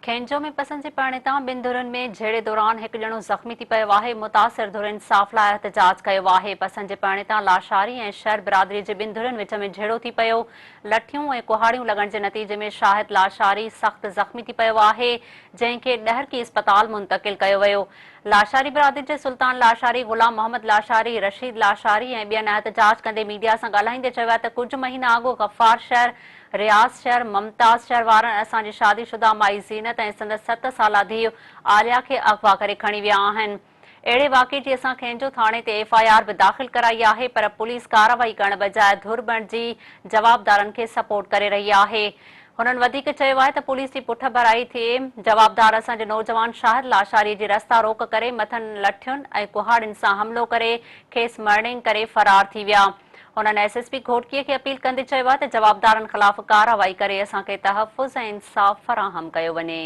کينجهو ۾ پسند جي پرڻي تان ٻن ڌرين ۾ جهيڙي دوران هڪ ڄڻو زخمي ٿي پيو آهي، متاثر ڌر انصاف لاء احتجاج ڪيو آهي، پسند جي پرڻي تان لاشاري ۽ شر برادري جي ٻن ڌرين وچ ۾ جهيڙو ٿي پيو، لٺيون ۽ ڪهاڙيون لڳڻ جي نتيجي ۾ شاهد لاشاري سخت زخمي ٿي پيو آهي، جنهن کي ڏهرڪي اسپتال منتقل ڪيو ويو. لاشاري برادري جي سلطان لاشاري، غلام محمد لاشاري، رشيد لاشاري ۽ ٻين احتجاج ڪندي ميڊيا سان ڳالهائيندي چيو آهي ته ڪجهه مهينا اڳ غفار شر، رياض شھر، ممتاز شھر وارن اسان جي شادي شده مائي زينت ۽ سندس ست سالا ڌيء عاليا کي اغوا ڪري کڻي ويا آهن. اهڙي واقعي جي اسان کينجهو ٿاڻي تي ايف I R به داخل ڪرائي آهي پر پوليس ڪارروائي ڪرڻ بجاء ڌر بڻجي جوابدارن کي سپورٽ ڪري رهي آهي. هنن وڌيڪ چيو آهي ته پوليس جي پٺڀرائي ٿئي جوابدار اسان جي نوجوان شاهد لاشاري جي رستا روڪ ڪري مٿن لٺين ۽ ڪهاڙين سان حملو ڪري کيس مرڻينگ ڪري فرار ٿي ويا. هنن ايس ايس پي گهوٽڪي کي اپيل ڪندي چيو آهي ته جوابدارن خلاف ڪارروائي ڪري اسان کي تحفظ ۽ انصاف فراهم ڪيو وڃي.